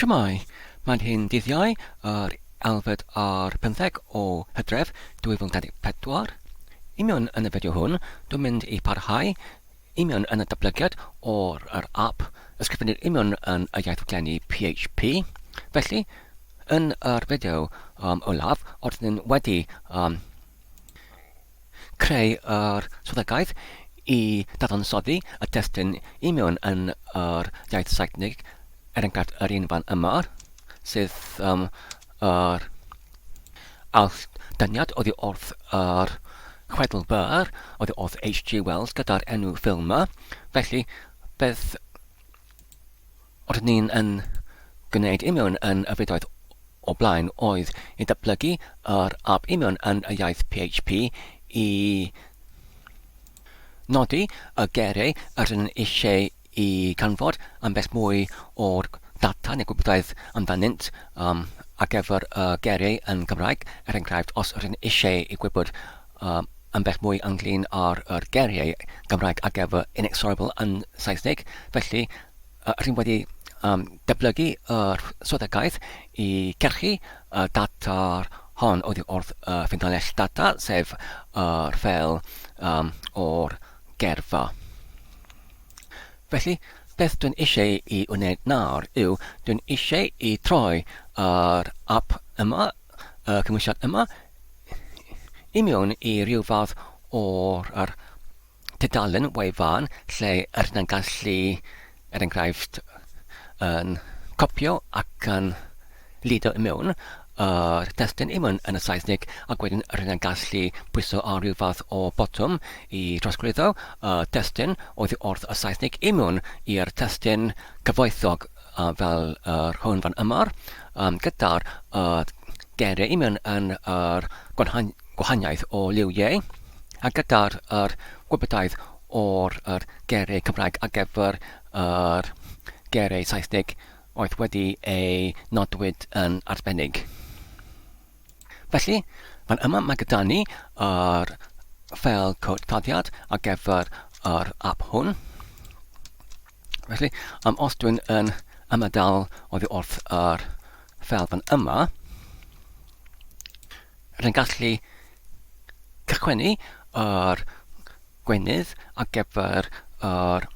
Shwmae! Mae'n hyn dydd Iau, yr elfed ar 15 o Hydref 2024. I mewn yn y fideo hwn, dwi'n mynd i parhau i mewn yn y datblygiad o'r yr app ysgrifennu i mewn yn y iaith rhaglenni PHP. Felly, yn yr fideo um, olaf, oeddwn ni'n wedi um, creu yr swyddogaeth i ddadansoddi y testun i mewn yn yr iaith Saesneg, er enghraifft yr un fan yma, sydd um, yr alldyniad oddi wrth yr chwedl byr oddi wrth H.G. Wells gyda'r enw ffilm yma. Felly, beth Oeddwn ni'n yn gwneud union yn y fideoedd o blaen oedd i datblygu yr ap union yn y iaith PHP i nodi y geiriau yr ydyn eisiau i canfod ambell mwy o'r data neu gwybodaeth amdanynt um, ar gyfer y geiriau yn Gymraeg, er enghraifft os ydyn eisiau i gwybod um, ambell mwy ynglyn â'r yr geiriau Gymraeg ar gyfer inexorable yn Saesneg, felly Rydym wedi um, datblygu yr swyddogaeth i gyrchu y data hon oddi wrth y ffynhonnell data, sef yr ffeil um, o'r gerfa. Felly, beth dwi'n eisiau i wneud nawr yw dwi'n eisiau i troi yr app yma, y cymwysiad yma, i mewn i ryw fath o'r yr tudalen wefan lle yr ydyn gallu, er enghraifft, yn copio ac yn ludo i mewn yr testun i mewn yn y Saesneg ac wedyn yr ydyn gallu pwyso ar ryw fath o botwm i drosglwyddo y testun oddi wrth y Saesneg i mewn i'r testun cyfoethog fel yr hwn fan yma gyda'r geiriau i mewn yn yr gwahaniaeth o liwiau a gyda'r yr gwybodaeth o'r yr geiriau Cymraeg ar gyfer yr geiriau Saesneg oedd wedi ei nodwyd yn arbennig. Felly, fan yma mae gyda ni yr ffeil cod taddiad ar gyfer yr app hwn. Felly, um, os dwi'n yn ymadael oddi wrth yr ffeil fan yma, rwy'n gallu cychwynnu yr gweinydd ar gyfer yr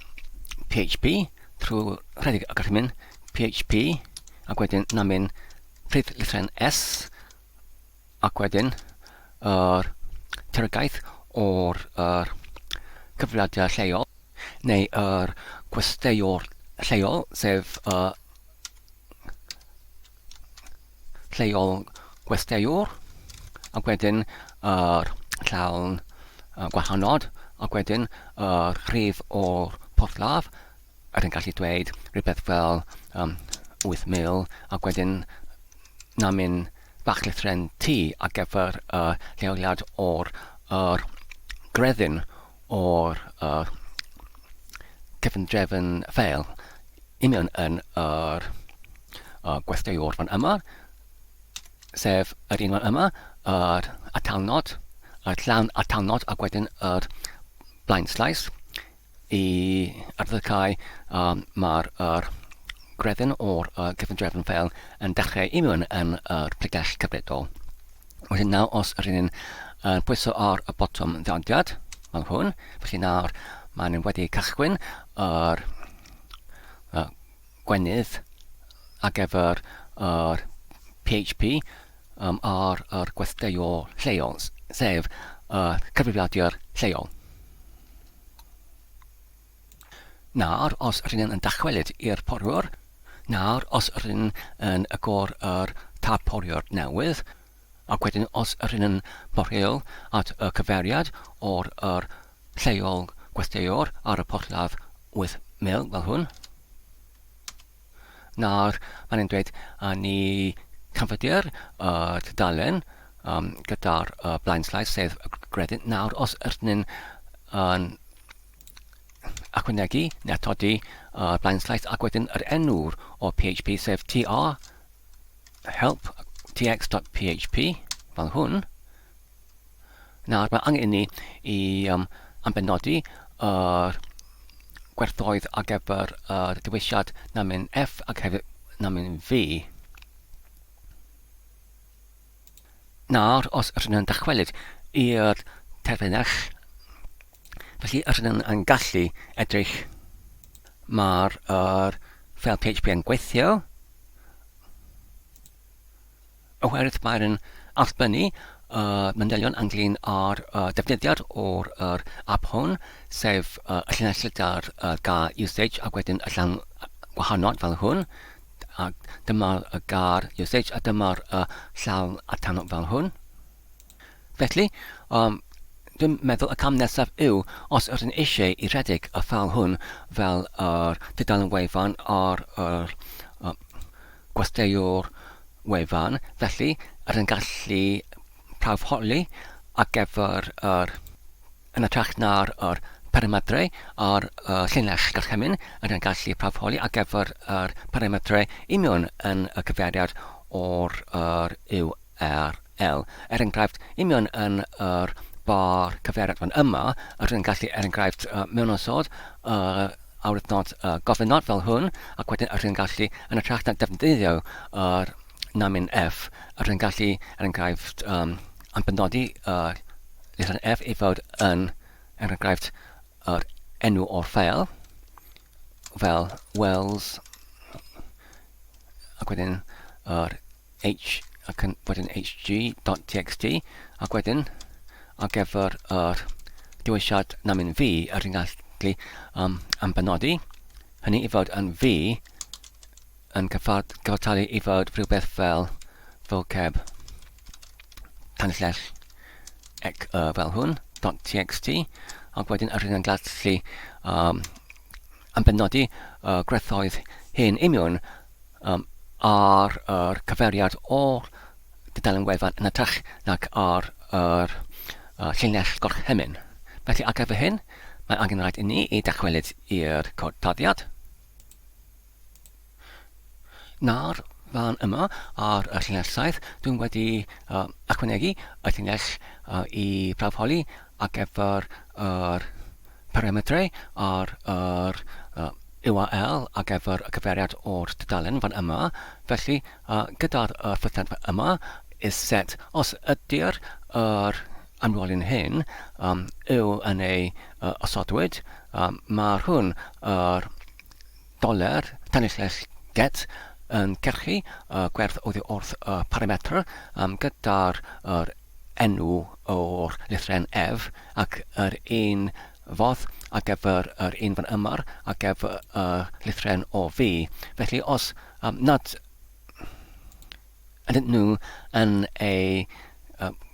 PHP trwy rhedeg y gorchymyn PHP ac wedyn namyn prif lythrennau S ac wedyn yr terogaeth o'r yr cyfrifiadur lleol neu yr gwesteiwr lleol sef y lleol gwesteiwr, ac wedyn yr llawn gwahanod, ac wedyn yr rhif o'r porthladd, ydyn gallu dweud rhywbeth fel um, 8,000, ac wedyn namyn bach lythren T ar gyfer y lleoliad o'r yr greddyn o'r uh, cyfundrefn ffeil union yn yr uh, gwesteiwr fan yma, sef yr un fan yma, yr atalnod, yr llawn atalnod ac wedyn yr blaen slaes i arddygau um, mae'r yr greddyn o'r uh, cyfundrefn ffeil yn dechrau i mewn yn yr pregell cyfredol. Wedyn nawr os yr un yn pwyso ar y botwm ddodiad, fel hwn, felly nawr maen nhw wedi cychwyn yr uh, gwenydd ar gyfer yr PHP um, ar yr gwesteiwr lleol, sef y cyfrifiadur lleol. Nawr, os rydyn yn dychwelyd i'r porwr, nawr, os rydyn yn agor yr tab poriwr newydd, ac wedyn os rydyn yn porio at y cyfeiriad o'r yr lleol gwesteiwr ar y porthladd 8000 fel hwn, nawr mae'n yn dweud a ni canfyddir y tudalen um, gyda'r uh, blaen slaes sef y gredyn. Nawr, os ydyn ni'n yn ychwanegu neu atodi y blaen slaes ac wedyn yr enw'r o PHP sef tr help tx.php fel hwn. Nawr mae angen i ni i um, ambenodi yr gwerthoedd ar gyfer yr dewisiad namyn F ac hefyd namyn fi. Nawr, os ydyn yn dychwelyd i'r terfynell, felly ydyn yn gallu edrych mae'r er ffeil PHP yn gweithio, oherwydd mae'n allbynnu y manylion ynglyn â'r defnyddiad o'r yr app hwn, sef y llinell gyda'r gair usage ac wedyn y llan gwahanol fel hwn. A dyma'r y gair usage a dyma'r y llawn atanol fel hwn. Felly, um, dwi'n meddwl y cam nesaf yw os ydyn eisiau i rhedeg y ffeil hwn fel yr tudalen wefan ar yr uh, gwesteiwr wefan, felly ydyn gallu prawfholi ar gyfer yr Yn hytrach na'r yr paramedrau ar y llinell gorchymyn, rydyn yn gallu prawfholi ar gyfer yr paramedrau union yn y cyfeiriad o'r yr URL. Er enghraifft, union yn yr bar cyfeiriad fan yma, rydyn yn gallu, er enghraifft, mewnosod y arwyddnod gofynnod fel hwn, ac wedyn rydyn yn gallu, yn hytrach na defnyddio yr namyn F, rydyn yn gallu, er enghraifft, um, ambenodi y Llythrennau F i fod yn, er enghraifft, yr enw o'r ffeil, fel Wells, ac wedyn yr H, ac yn, wedyn hg.txt, ac wedyn ar gyfer yr dewisiad namyn V, yr un gallu um, ambenodi, hynny i fod yn V yn cyfartalu i fod rhywbeth fel vocab tanllell ec y fel hwn, .txt, ac wedyn yr hyn yn gallu um, ambenodi y gwerthoedd hyn union um, ar yr cyfeiriad o'r dudalen wefan yn hytrach nag ar yr uh, llinell gorchymyn. Felly ar gyfer hyn, mae angen rhaid i ni i dychwelyd i'r cod tarddiad. Nawr, fan yma, ar y llinell 7, dwi'n wedi uh, ychwanegu y llinell uh, i prawfholi ar gyfer yr parametrau ar yr uh, URL ar gyfer y cyfeiriad o'r tudalen fan yma. Felly, uh, gyda'r uh, ffythiant yma, is set, os ydy'r yr amrywiolyn hyn um, yw yn ei uh, osodwyd, um, mae'r hwn yr doler tanlinell get yn cyrchu y gwerth oddi wrth y parametr um, gyda'r yr enw o'r lythrennau F ac yr un fodd ar gyfer yr un fan yma ar gyfer y lythren o V. Felly os um, nad ydyn nhw yn ei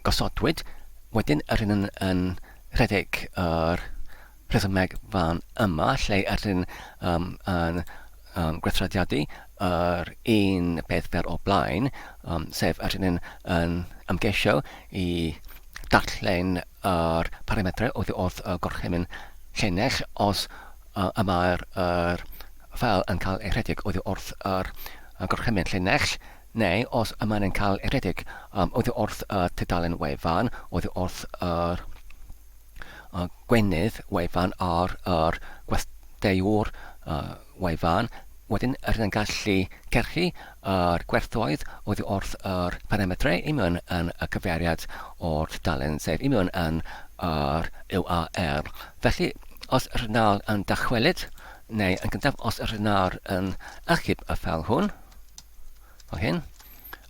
gosodwyd, wedyn yr hyn yn rhedeg yr rhesymeg fan yma, lle yr hyn um, yn um, gweithrediadu yr un peth fel o blaen, um, sef yr hyn yn ymgeisio i darllen yr parametrau oddi wrth y gorchymyn llinell os uh, y mae'r yr ffeil yn cael ei rhedeg oddi wrth yr gorchymyn llinell, neu os y mae'n cael ei rhedeg um, oddi wrth y tudalen wefan, oddi wrth yr uh, gweinydd wefan ar yr gwesteiwr uh, wefan, wedyn rydyn yn gallu cyrchu yr gwerthoedd oddi wrth yr parametrau i mewn yn y cyfeiriad o'r tudalen, sef i mewn yn yr URL. Felly, os rydyn nawr yn dychwelyd, neu yn gyntaf, os rydyn nawr yn achub y ffeil hwn, fel hyn,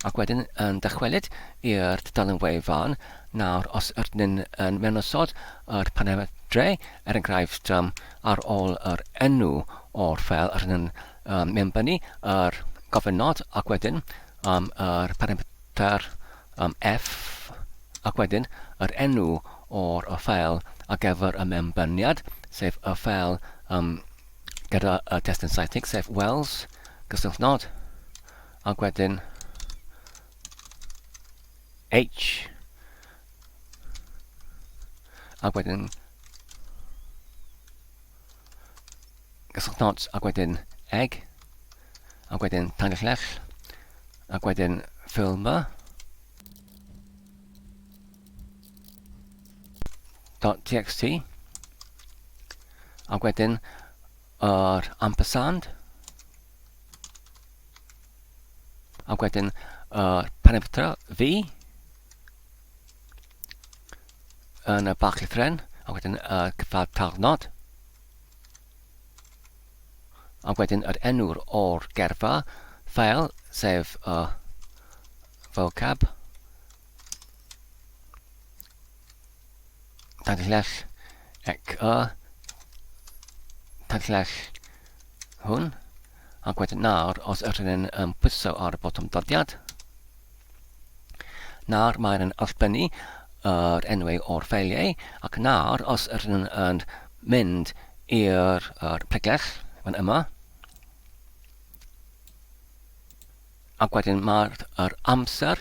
ac wedyn yn dychwelyd i'r tudalen wefan, nawr os ydyn yn mewnosod yr parametrau, er enghraifft um, ar ôl yr enw o'r ffeil, ydyn yn um, mewnbynnu yr gofynnod ac wedyn um, yr parametr um, F ac wedyn yr enw o'r y ffeil ar gyfer y mewnbyniad, sef y ffeil um, gyda y testun Saesneg, sef Wells, gysylltnod, ac wedyn H, ac wedyn gysylltnod, ac wedyn egg, ac wedyn tanllell, ac wedyn ffilm .txt ac wedyn yr ampersand. Ac wedyn y parameter V yn y bach llythrennau, a wedyn y cyfartalnod, a wedyn yr enw'r o'r gerfa ffael, sef y vocab, tanllell ec y, tanllell hwn, ac wedyn nawr, os ydyn ni'n yn pwyso ar y botwm doddiad, nawr mae'n yn allbynnu yr enwau o'r ffeiliau, ac nawr, os ydyn ni'n yn mynd i'r pregell fan yma, Ac wedyn mae'r yr amser,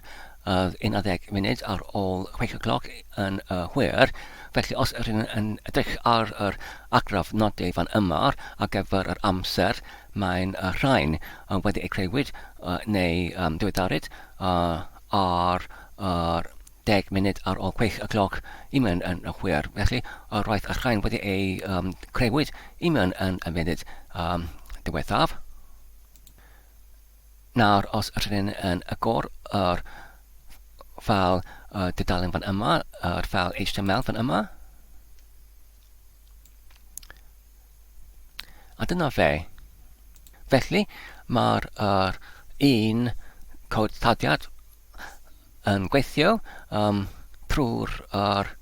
yr 11 munud ar ôl 6 o gloch yn y hwyr, felly os ydyn yn edrych ar yr argraff nodi fan yma ar gyfer yr amser, mae'n y rhain wedi eu creuwyd neu diweddaryd ar yr 10 munud ar ôl 6 y gloch i mewn yn y hwyr. Felly, roedd y rhain wedi eu creuwyd i mewn yn y munud diwethaf. Nawr, os ydyn ni'n yn agor yr ffeil uh, dudalen fan yma, yr ffeil HTML fan yma, a dyna fe. Felly, mae'r er, un cod taddiad yn gweithio um, trwy'r er,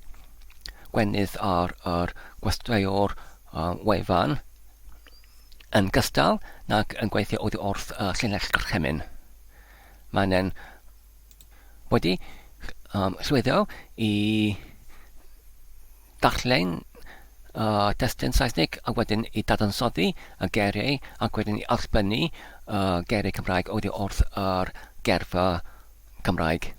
gwenydd ar yr gwesteiwr uh, wefan yn gystal nag yn gweithio oddi wrth y llinell gorchymyn. Mae'n en wedi um, llwyddo i darllen uh, testun Saesneg a wedyn i dadansoddi y geiriau ac wedyn i allbynnu y geiriau Cymraeg oddi wrth yr gerfa Cymraeg.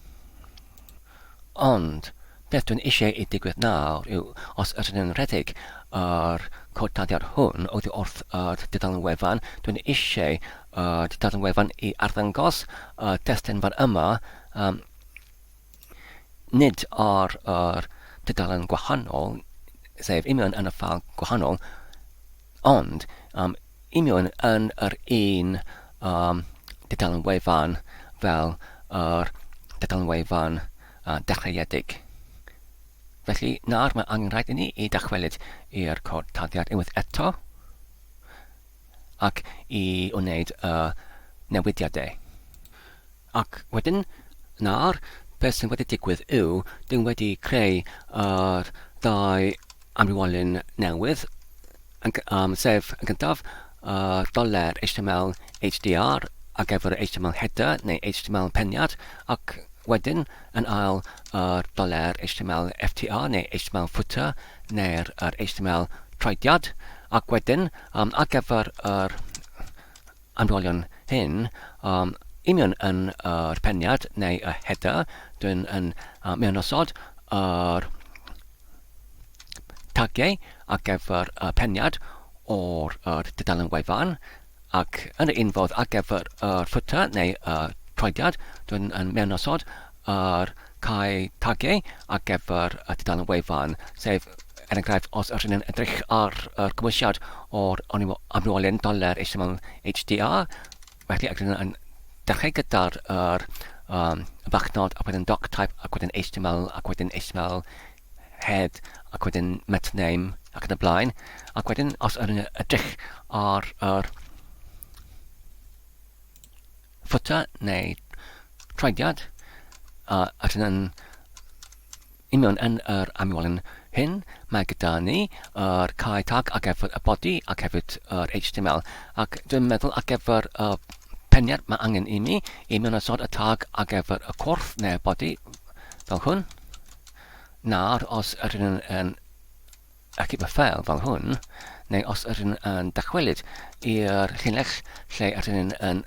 Ond, beth dwi'n eisiau ei digwydd nawr yw os ydyn nhw'n rhedeg yr cod taddiad hwn oddi wrth y dudalen wefan, dwi'n eisiau y dudalen wefan i arddangos y testun fan yma, um, nid ar yr dudalen gwahanol, sef union yn y ffeil gwahanol, ond um, union yn yr un um, dudalen wefan fel yr dudalen wefan uh, dechreuedig. Felly, nawr mae angen rhaid i ni i dychwelyd i'r cod taddiad unwaith eto ac i wneud y newidiadau. Ac wedyn, nawr, beth sy'n wedi digwydd yw, dyn wedi creu yr ddau amrywiolyn newydd, um, sef yn gyntaf, uh, doler HTML HDR ar gyfer HTML header neu HTML peniad, ac wedyn yn ail yr doler HTML FTR neu HTML footer neu'r yr HTML troediad, ac wedyn um, ar gyfer yr amrywiolion hyn, um, union yn yr peniad neu y header, dwi'n yn uh, mewnosod yr tagiau ar gyfer y peniad o'r yr dudalen wefan, ac yn yr un fodd ar gyfer yr footer neu y troediad, dwi'n yn mewnosod yr cae tagiau ar gyfer y dudalen wefan, sef er enghraifft os ydyn ni'n edrych ar yr cymwysiad o'r amrywiolyn doler HTML HDR, felly ydyn yn dechrau gyda'r yr, um, fachnod ac wedyn doc type ac wedyn HTML ac wedyn HTML head ac wedyn metname ac yn y blaen. Ac wedyn os ydyn ni'n edrych ar yr footer neu troediad, a ydyn yn union yn yr amwolyn hyn, mae gyda ni yr cae tag ar gyfer y body ac hefyd yr HTML. Ac dwi'n meddwl ar gyfer y peniad mae angen i mi i mewn-osod y tag ar gyfer y corff neu'r body fel hwn. Nawr, os ydyn yn, yn achub y ffeil fel hwn, neu os ydyn yn dychwelyd i'r llinell lle ydyn yn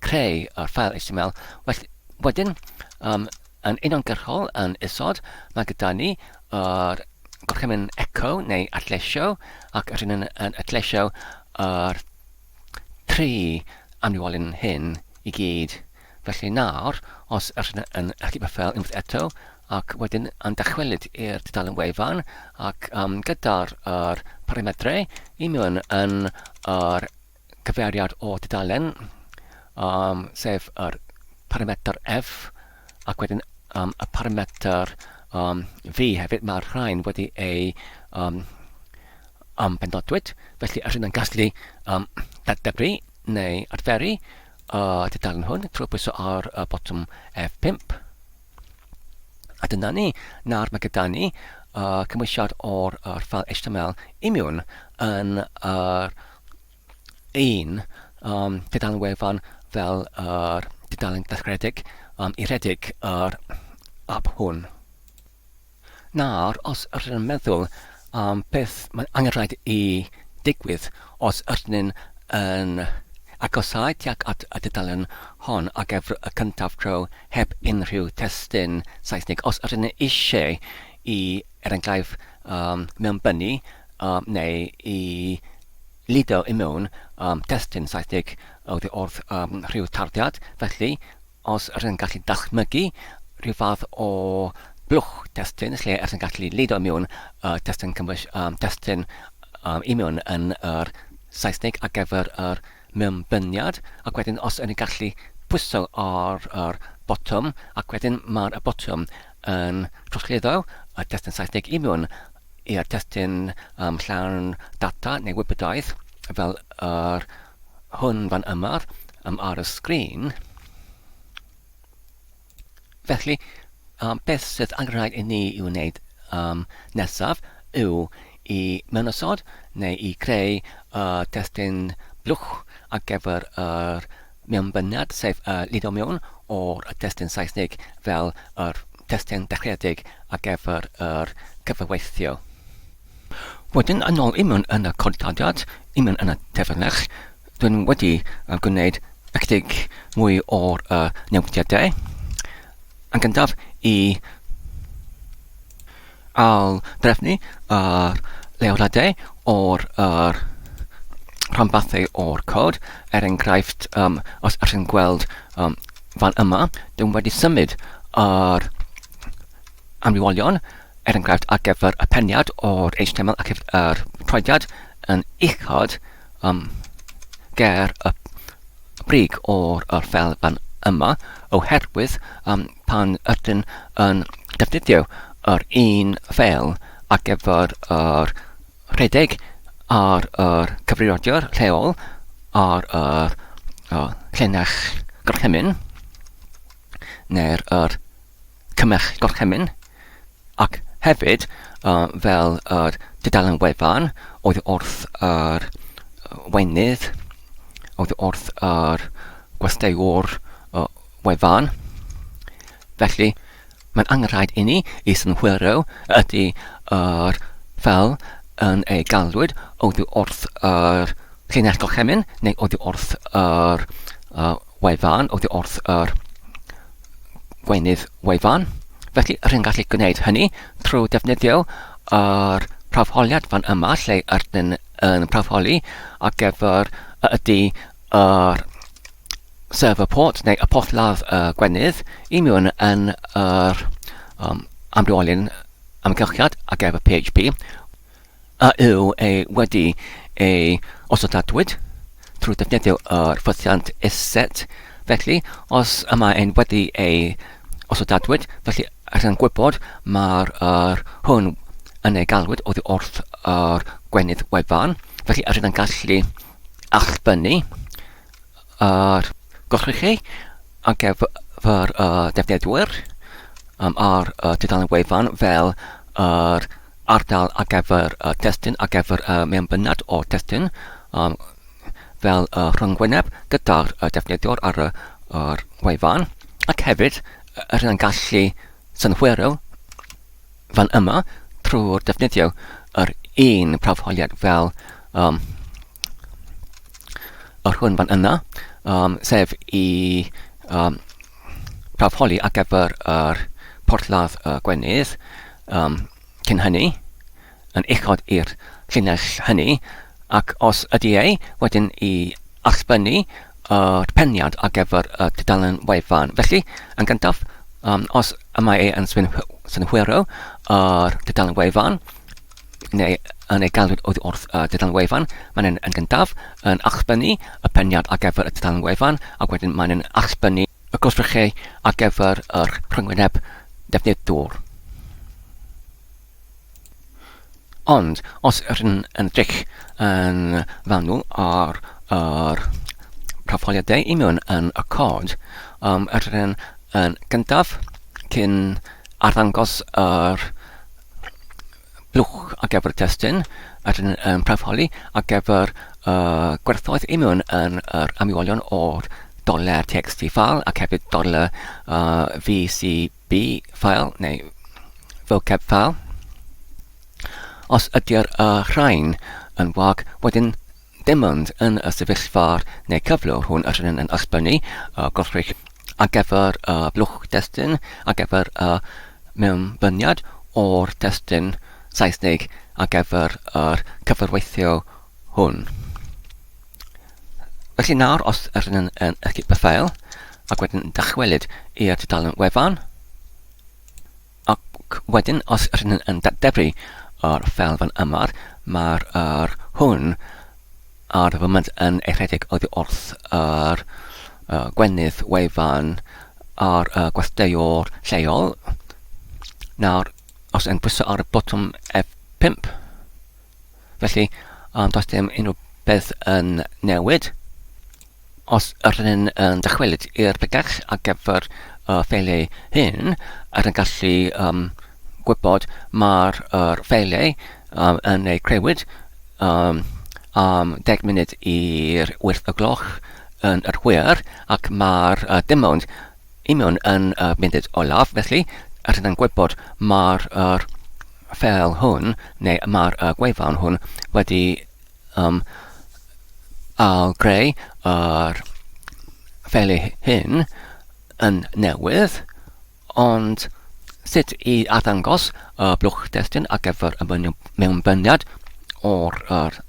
creu yr ffeil HTML, well, wedyn, um, yn uniongyrchol yn isod, mae gyda ni yr gorchymyn echo neu adleisio, ac ydyn yn, yn adleisio yr tri amrywiolyn hyn i gyd. Felly nawr, os ydyn yn achub y ffeil unwaith eto, ac wedyn yn dychwelyd i'r tudalen wefan ac um, gyda'r er paramedrau i mewn yn yr cyfeiriad o tudalen, um, sef yr parametr F ac wedyn um, y parametr um, V hefyd, mae'r rhain wedi ei um, um, benodwyd, felly yr hyn yn gallu um, dadebru neu adferu y tudalen hwn trwy pwyso ar y botwm F5. A dyna ni, nawr mae gyda ni uh, cymwysiad o'r uh, ffeil HTML i mewn yn yr un um, tudalen wefan fel yr tudalen ddechreuedig um, i rhedeg yr app hwn. Nawr, os ydyn yn meddwl am beth mae'n angenrhaid i digwydd os ydyn yn agosáu tuag at y dudalen hon ar gyfer y cyntaf tro heb unrhyw testun Saesneg, os ydyn eisiau i, er enghraifft, um, mewnbynnu um, neu i ludo i mewn um, testun Saesneg oddi wrth um, rhyw tarddiad, felly os ydyn yn gallu dychmygu rhyw fath o blwch testun lle ydyn yn gallu ludo i mewn uh, testun cymwys, um, testun um, i mewn yn yr Saesneg ar gyfer yr mewnbyniad, ac wedyn os ydyn gallu pwyso ar yr botwm, ac wedyn mae'r botwm yn trosglwyddo y testun Saesneg i mewn i'r testun um, llawn data neu wybodaeth fel yr hwn fan yma um, ar y sgrin. Felly, um, beth sydd angenrhaid i ni i'w wneud um, nesaf yw i mewnosod neu i creu uh, testun blwch ar gyfer yr mewnbyniad, sef y ludo mewn o'r testun Saesneg fel yr testun dechreuedig ar gyfer yr cyfarweithio. Wedyn, yn ôl i mewn yn y cod-daliad, i mewn yn y terfynell, dwi'n wedi gwneud ychydig mwy o'r newidiadau. Yn gyntaf, i ail drefnu yr leoliadau o'r yr rhanbarthau o'r cod. Er enghraifft, um, os ydych chi'n gweld um, fan yma, dwi'n wedi symud yr amrywiolion, er enghraifft ar gyfer y peniad o'r HTML ac yr troediad yn uchod um, ger y brig o'r yr ffeil fan yma oherwydd um, pan ydyn yn defnyddio yr un ffeil ar gyfer yr rhedeg ar yr cyfrifiadur lleol ar yr uh, llinell gorchymyn neu'r yr cymell gorchymyn ac hefyd uh, fel yr tudalen wefan oedd wrth yr weinydd, oedd wrth yr gwesteiwr uh, wefan. Felly, mae'n angenrhaid i ni i synhwyro ydy yr fel yn ei galwyd oddi wrth yr llinell gorchymyn neu oddi wrth yr uh, wefan, oddi wrth yr gweinydd wefan. Felly, rydyn gallu gwneud hynny trwy defnyddio yr prawfholiad fan yma lle ydyn yn prawfholi ar gyfer ydy yr server port neu y porthladd y gwenydd i mewn yn yr um, amrywiolyn amgylchiad ar gyfer PHP. A yw e wedi ei osodadwyd trwy defnyddio yr ffythiant isset? Felly, os y mae e'n wedi ei osodadwyd, felly rydyn yn gwybod mae'r yr hwn yn ei galwyd oddi wrth yr gwenydd wefan, felly rydyn yn gallu allbynnu yr gochrychu ar gyfer y defnyddwyr um, ar y tudalen wefan fel yr ardal ar gyfer y testun, ar gyfer y mewnbynnad o'r testun, um, fel y rhyngwyneb gyda'r defnyddiwr ar y yr wefan, ac hefyd yr hyn yn gallu synhwyro fan yma trwy'r defnyddio yr un prawfholiad fel um, yr hwn fan yna, um, sef i um, prawfholi ar gyfer yr porthladd y gwenydd um, cyn hynny, yn uchod i'r llinell hynny, ac os ydy ei, wedyn i allbynnu yr peniad ar gyfer y tudalen wefan. Felly, yn gyntaf, um, os y mae e yn synhwyro yr tudalen wefan, neu yn ei galwyd oddi wrth y tudalen wefan, mae'n yn, yn gyntaf yn allbynnu y peniad ar gyfer y tudalen wefan, ac wedyn mae'n yn allbynnu y y gwrthrychau ar gyfer yr rhyngwyneb defnyddwr. Ond os ydyn yn edrych yn fanwl ar yr proffiliadau i mewn yn y cod, um, ydyn yn gyntaf cyn arddangos yr blwch ar gyfer y testun, ydyn yn proffili ar gyfer y gwerthoedd i mewn yn yr amrywiolion o'r doler txt file ac hefyd doler uh, VC B file neu vocab file. Os ydy'r rhain yn wag, wedyn dim ond yn y sefyllfa neu cyflwr hwn yr ydyn yn allbynnu y gwrthrych ar gyfer y blwch testun, ar gyfer y mewnbyniad o'r testun Saesneg ar gyfer yr cyfarweithio hwn. Felly nawr, os ydyn yn, yn ysgub y ffael, ac wedyn dychwelyd i'r tudalen wefan, ac wedyn os ydyn yn datdebru yr ffeil fan yma, mae'r yr hwn ar y foment yn ei rhedeg oddi wrth yr uh, gwenydd wefan ar y gwesteiwr lleol. Nawr, os yn pwyso ar y botwm F5, Felly, um, does dim unrhyw beth yn newid. Os ydyn ni'n yn dychwelyd i'r pregell ar gyfer y ffeiliau hyn, ydyn gallu um, gwybod mae'r er ffeiliau um, yn ei crewyd um, am 10 munud i'r 8 y gloch yn yr hwyr ac mae'r uh, dim ond i mewn yn y munud olaf, felly rydyn yn gwybod mae'r er ffeil hwn, neu mae'r uh, gwefan hwn wedi um, ail-greu yr ffeiliau hyn yn newydd, ond sut i arddangos y blwch testun ar gyfer y mewnbyniad o'r er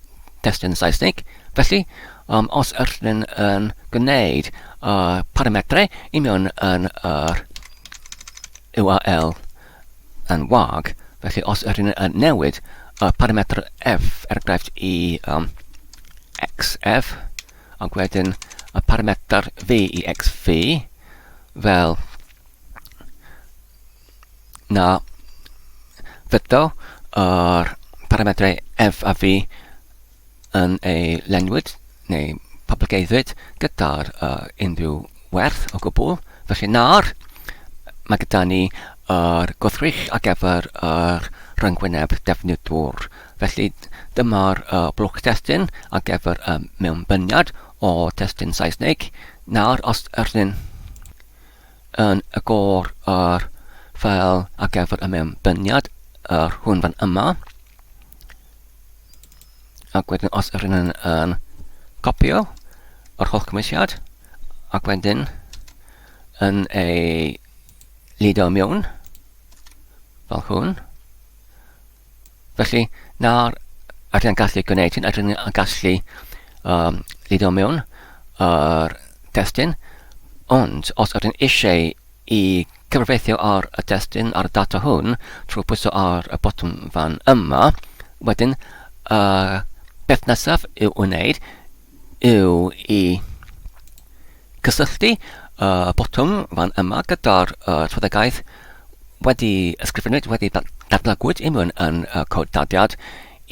testun Saesneg. Felly, um, os ydyn yn gwneud y uh, parametrau i mewn yn yr URL yn wag, felly os ydyn yn newid y parametr f, er enghraifft i um, xf, ac wedyn y parametr v i xv, fel na fyddo yr parametrau f a v yn ei lenwyd neu poblogeiddwyd gyda'r uh, unrhyw werth o gwbl. Felly nawr, mae gyda ni yr gwrthrych ar gyfer yr rhyngwyneb defnyddwr. Felly dyma'r uh, blwch testun ar gyfer y mewnbyniad o testun Saesneg. Nawr, os ydyn yn agor yr ffeil ar gyfer y mewnbyniad, yr hwn fan yma, ac wedyn os ydyn yn, yn copio yr holl cymwysiad, ac wedyn yn ei lido mewn, fel hwn. Felly, nawr, ydyn yn gallu gwneud hyn, ydyn yn gallu um, lido mewn yr testun, ond os ydyn eisiau i cyfreithio ar y testun, ar y data hwn, trwy pwyso ar y botwm fan yma, wedyn, uh, beth nesaf i'w wneud yw i cysylltu y botwm fan yma gyda'r uh, swyddogaeth wedi ysgrifennwyd, wedi datblygwyd i mewn yn y cod dadiad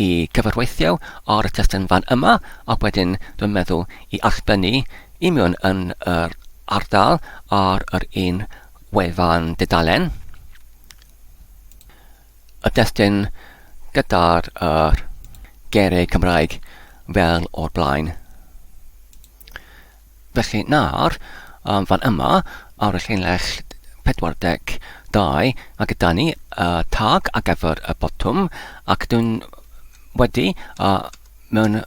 i cyfarweithio ar y testun fan yma ac wedyn dwi'n meddwl i allbynnu i mewn yn yr ardal ar yr un wefan dudalen y destun gyda'r yr geiriau Cymraeg fel o'r blaen. Felly nawr, um, fan yma, ar y llinell 42, mae gyda ni uh, tag ar gyfer y botwm, ac dwi'n wedi uh, mewn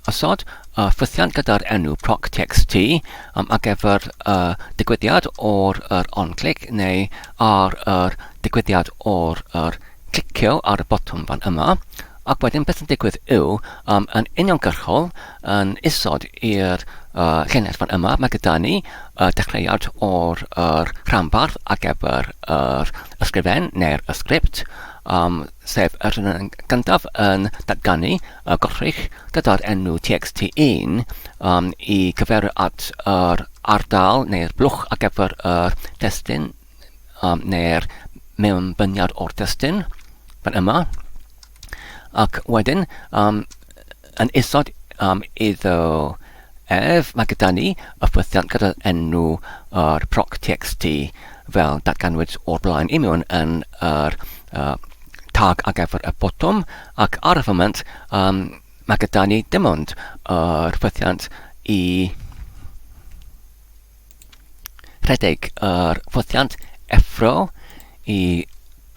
osod y ffythiant gyda'r enw proc.txt um, ar gyfer y digwyddiad o'r yr on-click neu ar yr digwyddiad o'r yr clicio ar y botwm fan yma. Ac wedyn beth sy'n digwydd yw, um, yn uniongyrchol, yn isod i'r uh, llinell fan yma, mae gyda ni uh, dechreuad o'r er rhanbarth ar gyfer yr ysgrifen neu'r ysgript. um, sef yr un gyntaf yn datganu y gollrych gyda'r enw txt1 um, i cyfeirio at yr ardal neu'r blwch ar gyfer yr testun um, neu'r mewnbyniad o'r testun fan yma. Ac wedyn, um, yn isod um, iddo ef, mae gyda ni y ffwythiant gyda'r enw yr proc txt fel datganwyd o'r blaen i mewn yn yr uh, tag ar gyfer y botwm, ac ar y foment um, mae gyda ni dim ond yr ffwythiant i rhedeg yr ffwythiant effro i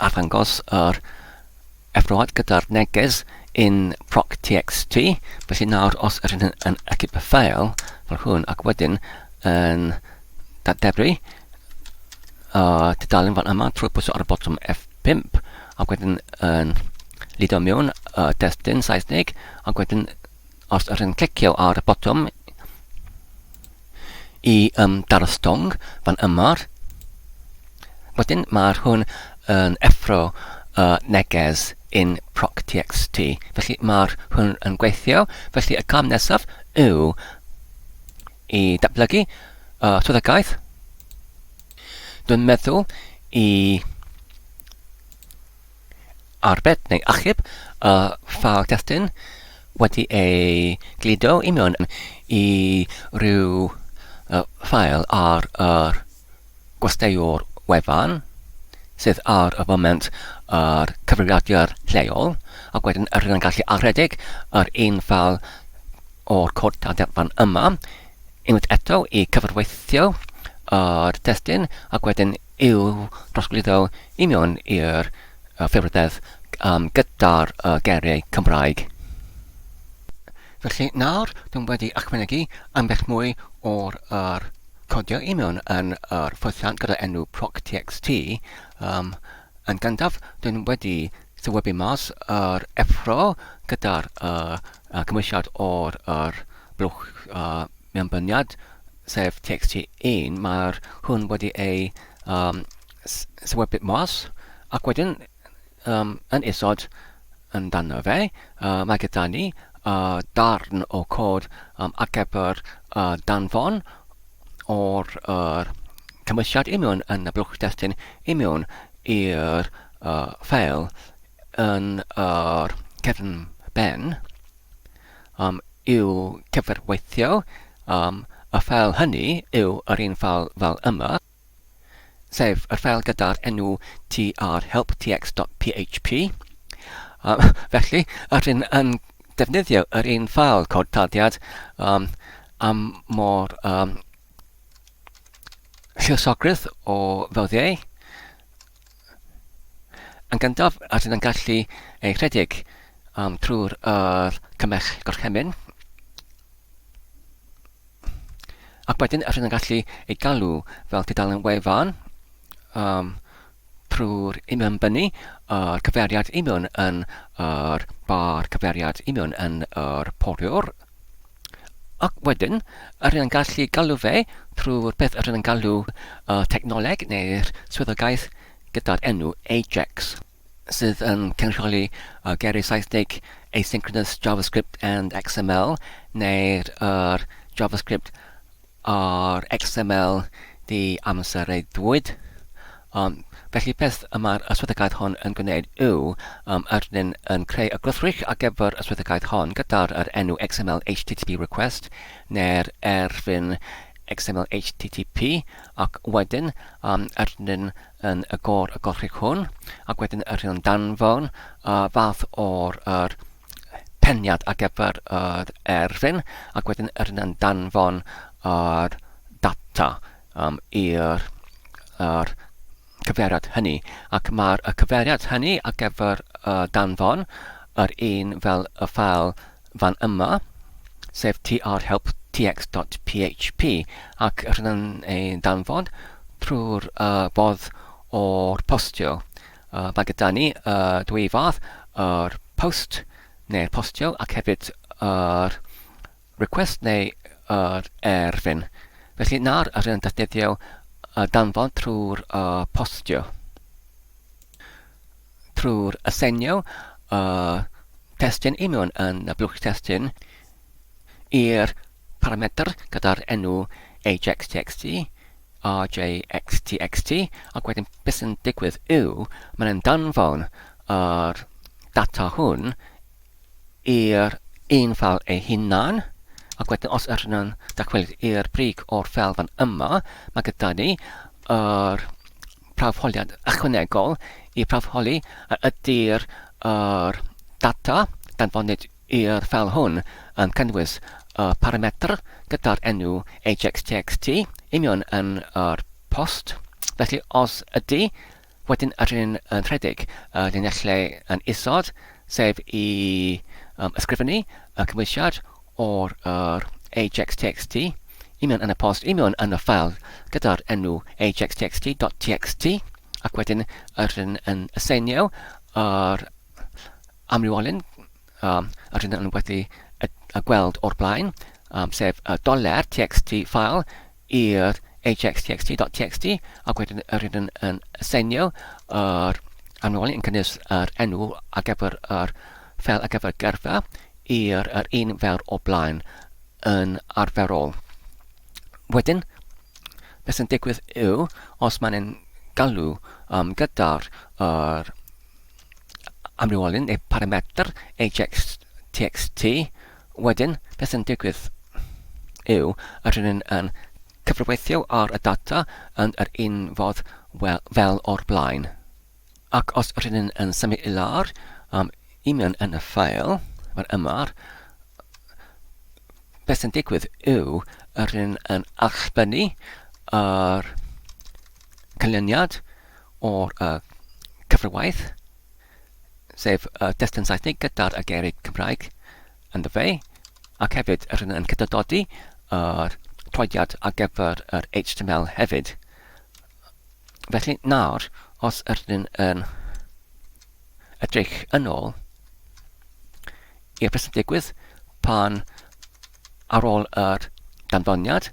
arddangos yr effroad gyda'r neges in proc txt. Felly nawr os ydyn yn, yn achub y ffael fel hwn ac wedyn yn datdebru y tudalen fan yma trwy pwyso ar y botwm F5 ac wedyn yn lido mewn y testun Saesneg ac wedyn Os ydych yn clicio ar y botwm i um, darostwng fan yma, wedyn mae'r hwn yn effro uh, neges in proc.txt. Felly mae'r hwn yn gweithio. Felly y cam nesaf yw i datblygu uh, swyddogaeth. Dwi'n meddwl i arbed neu achub y ffeil testun wedi ei gludo i mewn i ryw ffael ar yr gwesteiwr wefan sydd ar y foment yr cyfrifiadur lleol, ac wedyn yr hyn yn gallu arhedeg yr un ffeil o'r cod tarddiad fan yma unwaith eto i cyfarweithio yr testun ac wedyn i'w drosglwyddo i mewn i'r ffurfwedd um, gyda'r uh, geiriau Cymraeg. Felly nawr dwi'n wedi ychwanegu ambell mwy o'r er, codio i mewn yn yr ffwythiant gyda enw proc.txt. Um, yn gyntaf, dwi'n wedi sylwebu mas yr effro gyda'r uh, cymwysiad o'r er, blwch uh, mewnbyniad, sef txt1, mae'r hwn wedi ei um, sylwebu mas, ac wedyn um, yn isod yn dano fe, uh, mae gyda ni uh, darn o cod um, ar gyfer uh, danfon o'r uh, cymwysiad i mewn yn y blwch testun i mewn i'r uh, ffeil yn yr cefn ben. um, i'w cyfarweithio, um, y ffeil hynny yw yr un ffeil fel yma, sef yr ffeil gyda'r enw trhelptx.php. Um, felly, yr un yn defnyddio yr un ffeil cod tarddiad um, am mor um, lluosogrwydd o ddyddiau. Yn gyntaf, rydyn yn gallu ei rhedeg um, trwy'r er cymell gorchymyn. Ac wedyn, rydyn yn gallu ei galw fel tudalen wefan um, trwy'r union-bynnu yr cyfeiriad union yn yr bar cyfeiriad union yn yr poriwr. Ac wedyn, yr yn gallu galw fe trwy'r beth yr yn galw y technoleg neu'r swyddogaeth gyda'r enw Ajax, sydd yn cynrychioli y geiriau Saesneg Asynchronous JavaScript and XML, neu'r yr JavaScript a'r XML di amsereiddwyd. Um, felly beth y mae'r yswyddogaeth hon yn gwneud yw, um, ydyn yn creu y gwrthrych ar gyfer y swyddogaeth hon gyda'r yr enw XML HTTP request neu'r erfyn XML HTTP ac wedyn um, ydyn yn y gor y gwrthrych hwn ac wedyn ydyn yn danfon uh, fath o'r yr peniad ar gyfer yr erfyn ac wedyn ydyn yn danfon yr data um, i'r yr cyfeiriad hynny, ac mae'r y cyfeiriad hynny ar gyfer y danfon yr un fel y ffael fan yma, sef trhelptx.php, ac rydyn yn ei danfon trwy'r uh, fodd o'r postio. Uh, mae gyda ni uh, dwy fath, yr post neu'r postio ac hefyd yr request neu yr erfyn. Felly nawr rydyn yn defnyddio y danfon trwy'r uh, postio. trwy'r aseinio y testun i mewn yn y blwch testun i'r paramedr gyda'r enw hxtxt, rjxtxt, ac wedyn beth sy'n digwydd yw mae'n danfon yr data hwn i'r un ffeil ei hunan, ac wedyn os ydyn nhw'n dychwelyd i'r brig o'r ffeil fan yma, mae gyda ni yr prawfholiad ychwanegol i prawfholi a ydy'r yr data danfonid i'r ffeil hwn yn cynnwys y paramedr gyda'r enw hxtxt union yn yr post. Felly os ydy, Wedyn yr un yn rhedeg y linellau yn isod, sef i um, ysgrifennu y cymwysiad o'r yr ajax.txt i mewn yn y post, i mewn yn y ffael gyda'r enw ajax.txt.txt ac wedyn yr un yn aseinio yr amrywiolyn um, yr un yn wedi y gweld o'r blaen, um, sef y doler txt ffael i'r hxtxt.txt ac wedyn yr un yn seinio yr anwoli yn cynnwys yr enw ar gyfer yr ffeil ar gyfer gyrfa i'r yr un fel o blaen yn arferol. Wedyn, beth sy'n digwydd yw, os mae'n galw um, gyda'r yr amrywiolyn neu parametr hxtxt, wedyn beth sy'n digwydd yw yr hyn yn cyfrweithio ar y data yn yr un fodd fel o'r blaen. Ac os yr hyn yn symud i lawr um, i mewn yn y ffael, mae'r yma, beth sy'n digwydd yw yr hyn yn allbynnu yr canlyniad o'r uh, cyfrwaith, sef y destun Saesneg gyda'r geiriau Cymraeg ynddo fe, ac hefyd yr hyn yn cydadodi yr troediad ar gyfer yr HTML hefyd. Felly nawr, os ydyn yn edrych yn ôl i'r beth sy'n digwydd pan ar ôl yr danfoniad,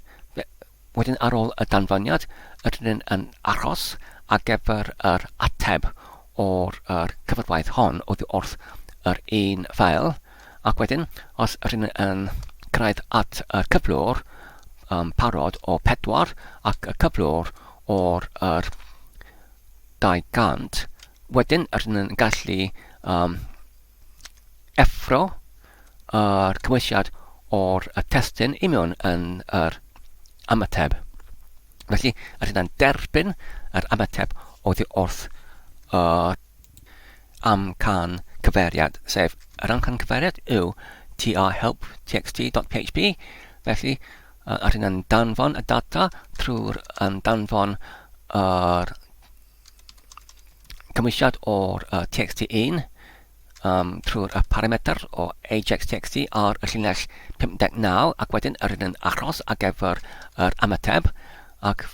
Wedyn ar ôl y danfoniad, rydyn yn aros ar gyfer yr ateb o'r yr cyfarwaith hon oddi wrth yr un ffael, ac wedyn os rydyn yn cyrraedd at y cyflwr um, parod o 4 ac y cyflwr o'r yr 200, wedyn rydyn yn gallu um, effro yr cymwysiad o'r y testun i mewn yn yr ymateb. Felly, yr hynna'n derbyn yr ymateb oddi wrth yr amcan cyfeiriad, sef yr amcan cyfeiriad yw trhelp.txt.php, felly yr hynna'n danfon y data trwy'r yn danfon yr cymwysiad o'r uh, txt1 um, trwy'r y parametr o ajax.txt ar y llinell 59 ac wedyn yr ydyn aros ar gyfer yr ymateb ac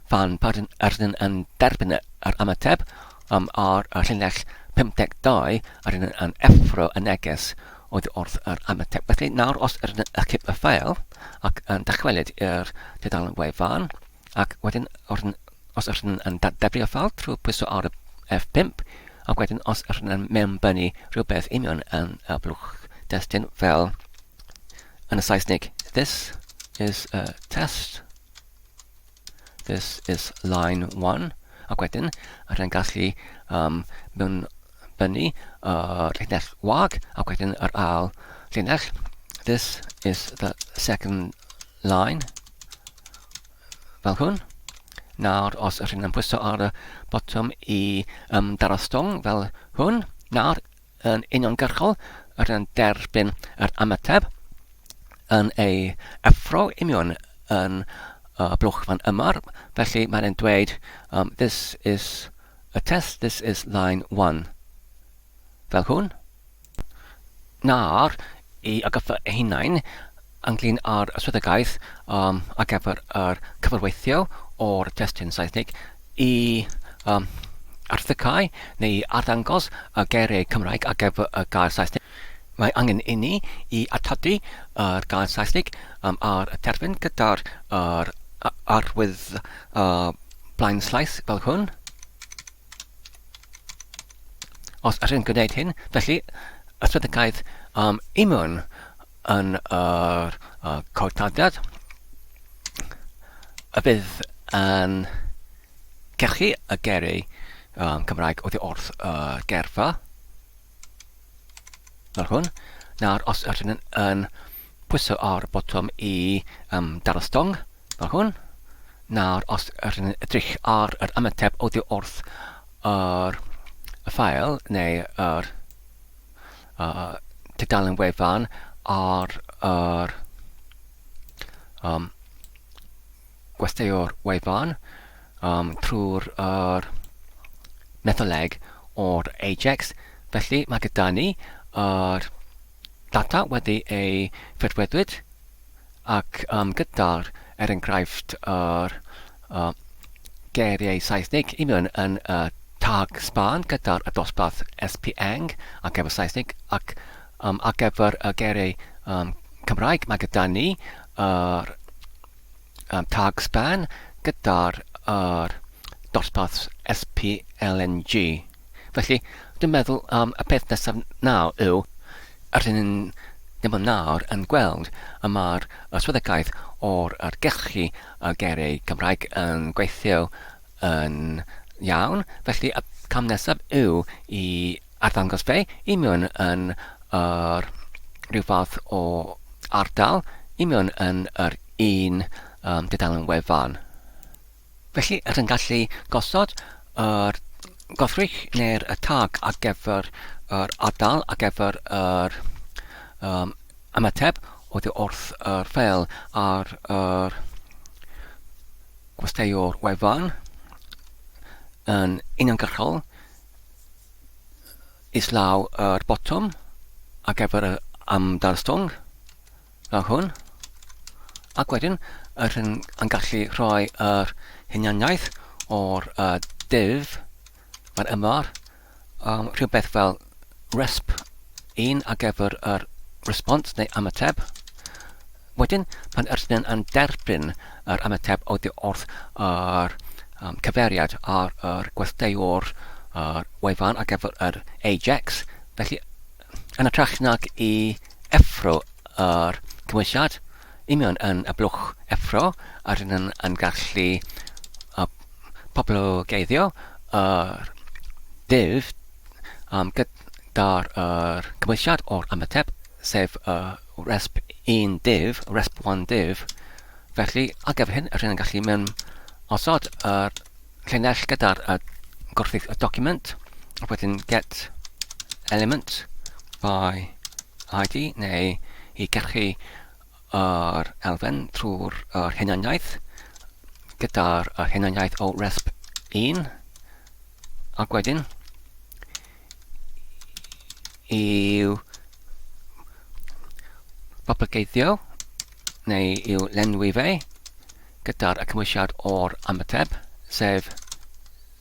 fan pan yr ydyn yn derbyn yr ymateb um, ar y llinell 52 yr ydyn yn effro y neges oddi wrth yr ymateb. Felly nawr os yr ydyn yn achub y ffael ac yn dychwelyd i'r tudalen wefan ac wedyn os ydych chi'n yn dadebru y ffeil trwy pwyso ar y F5, ac wedyn os ydych chi'n mewnbynnu rhywbeth i mewn yn y blwch destun fel yn y Saesneg, this is a test, this is line 1, ac wedyn ydych chi'n gallu um, mewnbynnu y llinell wag, ac wedyn yr ail llinell, this is the second line, fel hwn. Nawr, os ydych chi'n pwyso ar y botwm i um, darostwng fel hwn, nawr yn uniongyrchol, ydych chi'n derbyn yr ymateb yn ei effro union yn y blwch fan yma. Felly mae'n dweud, um, this is a test, this is line 1. Fel hwn. Nawr, i atgoffa eu hunain ynglyn â'r swyddogaeth um, ar gyfer yr cyfarweithio o'r testun Saesneg i um, arthygau neu arddangos y geiriau Cymraeg ar gyfer y gair Saesneg. Mae angen inni i atodi yr gair Saesneg um, ar y terfyn gyda'r yr arwydd uh, blaenslaes fel hwn. Os ydyn yn gwneud hyn, felly y swyddogaeth um, immune yn yr uh, codtadiad y bydd yn cachu y geiriau um, Cymraeg oddi wrth y gerfa fel hwn. Nawr, os ydyn yn, yn pwyso ar y botwm i um, darostong fel hwn. Nawr, os ydyn yn edrych ar yr ymateb oddi wrth yr y ffael neu yr uh, tudalen wefan ar yr um, gwesteiwr wefan um, trwy'r yr metholeg o'r Ajax. Felly mae gyda ni yr data wedi ei ffurfweddwyd ac um, gyda'r, er enghraifft, yr uh, geiriau Saesneg i mewn yn y tag span gyda'r y dosbarth SPEng ar gyfer Saesneg ac um, ar gyfer y geiriau um, Cymraeg mae gyda ni yr um, tag span gyda'r yr dosbarth SPLNG. Felly, dwi'n meddwl um, y peth nesaf nawr yw, rydyn ni'n ddim ond nawr yn gweld y mae'r y swyddogaeth o'r yr gellu y geiriau Cymraeg yn gweithio yn iawn. Felly, y cam nesaf yw i arddangos fe i mewn yn yr rhyw fath o ardal i mewn yn yr un um, dudalen wefan. Felly, rydyn gallu gosod yr goddrych neu'r y tag ar gyfer yr ardal, ar gyfer yr um, ymateb oddi wrth yr ffeil ar yr gwesteiwr wefan yn uniongyrchol islaw yr botwm ar gyfer y amdarstwng. Fel hwn. Ac wedyn, yr hyn yn gallu rhoi yr hunaniaeth o'r uh, div fan yma, um, rhywbeth fel resp 1 ar gyfer yr response neu ymateb. Wedyn, pan ydyn yn derbyn yr ymateb oddi wrth yr um, cyfeiriad ar yr gwesteiwr yr wefan ar gyfer yr Ajax, felly Yn hytrach nag i effro yr cymwysiad i mewn yn y blwch effro, a rydyn yn, yn gallu uh, poblogeiddio yr div um, gyda'r yr cymwysiad o'r ymateb, sef y resp 1 div, resp 1 div. Felly, ar gyfer hyn, rydyn yn gallu mewn osod yr llinell gyda'r uh, gwrthrych y document, ac wedyn get element by ID, neu i gyrchu yr elfen trwy'r yr hunaniaeth, gyda'r yr hunaniaeth o resp 1, ac wedyn i'w boblogeiddio neu i'w lenwi fe gyda'r cymwysiad o'r ymateb, sef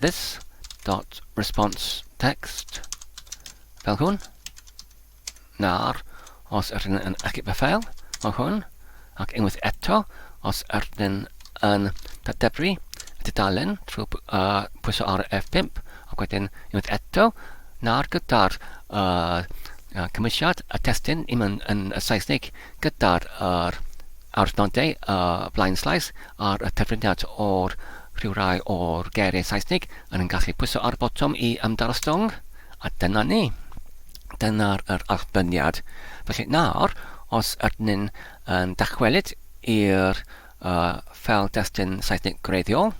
this dot response text fel hwn. Nawr, os ydyn yn achub y ffeil, fel hwn, ac unwaith eto, os ydyn yn dadebru y tudalen trwy uh, pwyso ar F5, ac wedyn unwaith eto, nawr gyda'r uh, cymwysiad, y testun i mewn yn y Saesneg, gyda'r uh, Arddnodau y blaenslaes ar y terfyniad o'r rhyw rai o'r geiriau Saesneg yn yn gallu pwyso ar y botwm i ymdarostwng, a dyna ni. Dyna'r yr allbyniad. Felly nawr, os ydyn ni'n yn dychwelyd i'r uh, ffeil destun Saesneg gwreiddiol,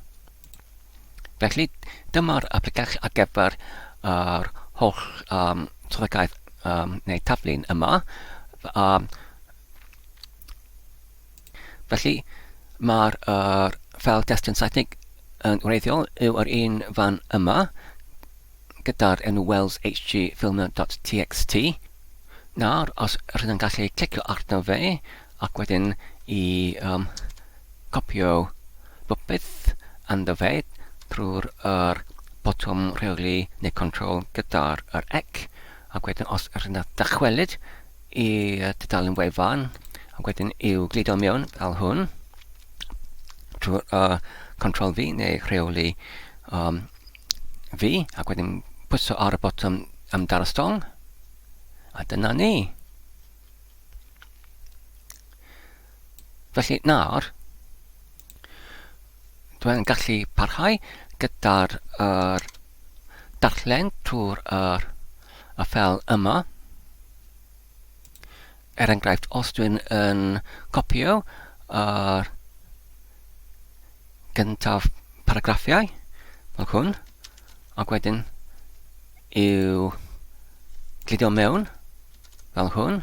felly dyma'r aplicell ar gyfer yr holl um, swyddogaeth um, neu taflun yma. Um, Felly, mae'r er, ffeil destun Saesneg yn wreiddiol yw yr un fan yma, gyda'r enw waleshgfilmer.txt. Nawr, os rydyn yn gallu clicio arno fe, ac wedyn i um, copio popeth ynddo fe trwy'r er botwm rheoli neu control gyda'r yr ec, ac wedyn os rydyn yn dychwelyd i tudalen wefan ac wedyn i'w gludo mewn fel hwn trwy uh, Ctrl V neu rheoli um, V ac wedyn pwyso ar y botwm ymdarostwng. A dyna ni. Felly nawr, dwi'n gallu parhau gyda'r er darllen trwy'r er, y ffel yma. Er enghraifft, os dwi'n yn copio yr gyntaf paragraffiau, fel hwn, ac wedyn i'w gludo mewn, fel hwn,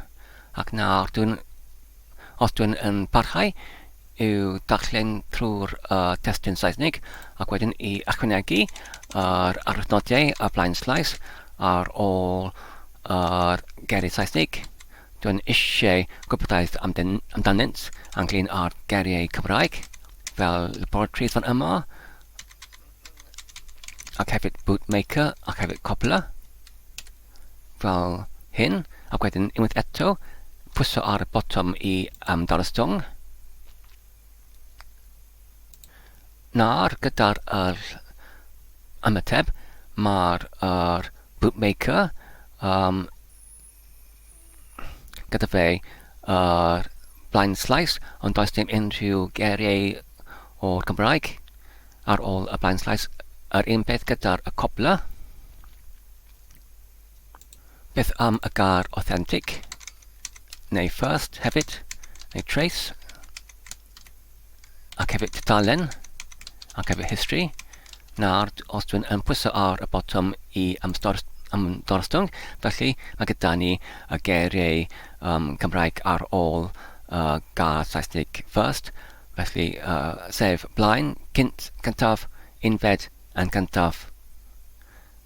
ac nawr dwi'n, os dwi'n yn parhau i'w darllen trwy'r uh, testun Saesneg, ac wedyn i ychwanegu yr arwyddnodiau a blaen slaes ar ôl yr geiriau Saesneg. Dwi'n eisiau gwybodaeth amdanynt ynglyn â'r geiriau Cymraeg, fel laboratories fan yma, ac hefyd bootmaker, ac hefyd cobbler, fel hyn, ac wedyn unwaith eto, pwyso ar y botwm i ymddangos. Nawr, gyda'r yr ymateb, mae'r yr bootmaker um, gyda fe yr blaen slaes, ond does dim unrhyw geiriau o'r Gymraeg ar ôl y blaen slaes. Yr un peth gyda'r y cobbler. Beth am y gair authentic? Neu first hefyd, neu trace, ac hefyd tudalen, ac hefyd history. Nawr, os dwi'n yn pwyso ar y botwm i ymddorstwng, felly mae gyda ni y geiriau um, Cymraeg ar ôl uh, gair Saesneg first, felly uh, sef blaen, cynt, cyntaf, unfed, yn gyntaf,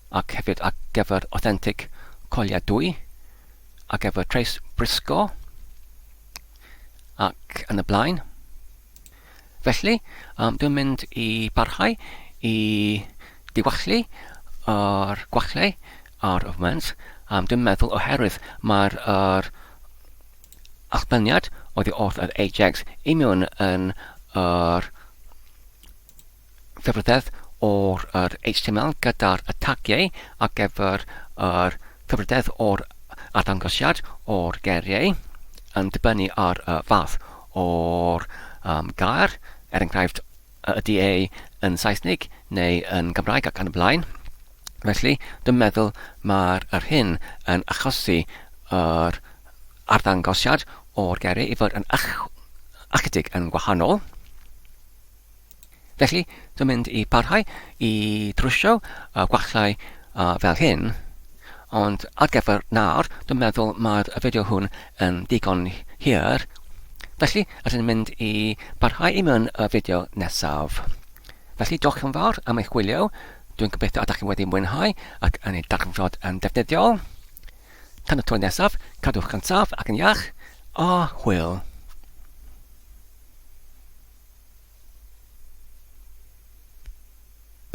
ac hefyd ar gyfer authentic coeliadwy, ar gyfer Trace Briscoe, ac yn y blaen. Felly, um, dwi'n mynd i barhau i diwallu yr gwallau ar y foment. Um, dwi'n meddwl oherwydd mae'r er allbyniad oddi wrth yr Ajax i mewn yn yr ffefryddedd o'r yr HTML gyda'r y tagiau ar gyfer yr ffefryddedd o'r arddangosiad o'r geiriau yn dibynnu ar y fath o'r um, gair, er enghraifft ydy e yn Saesneg neu yn Gymraeg ac yn y blaen. Felly, dwi'n meddwl mae'r yr hyn yn achosi yr arddangosiad o'r geiriau i fod yn ych, ychydig yn gwahanol. Felly, dwi'n mynd i parhau i drwsio y gwallau fel hyn, ond ar gyfer nawr, dwi'n meddwl mae'r fideo hwn yn digon hir. Felly, rydyn ni'n mynd i barhau i mewn y fideo nesaf. Felly, diolch yn fawr am eich gwylio. Dwi'n gobeithio ydych chi wedi mwynhau ac yn ei darganfod yn defnyddiol. Tan y tro nesaf, cadwch yn saff ac yn iach, a hwyl!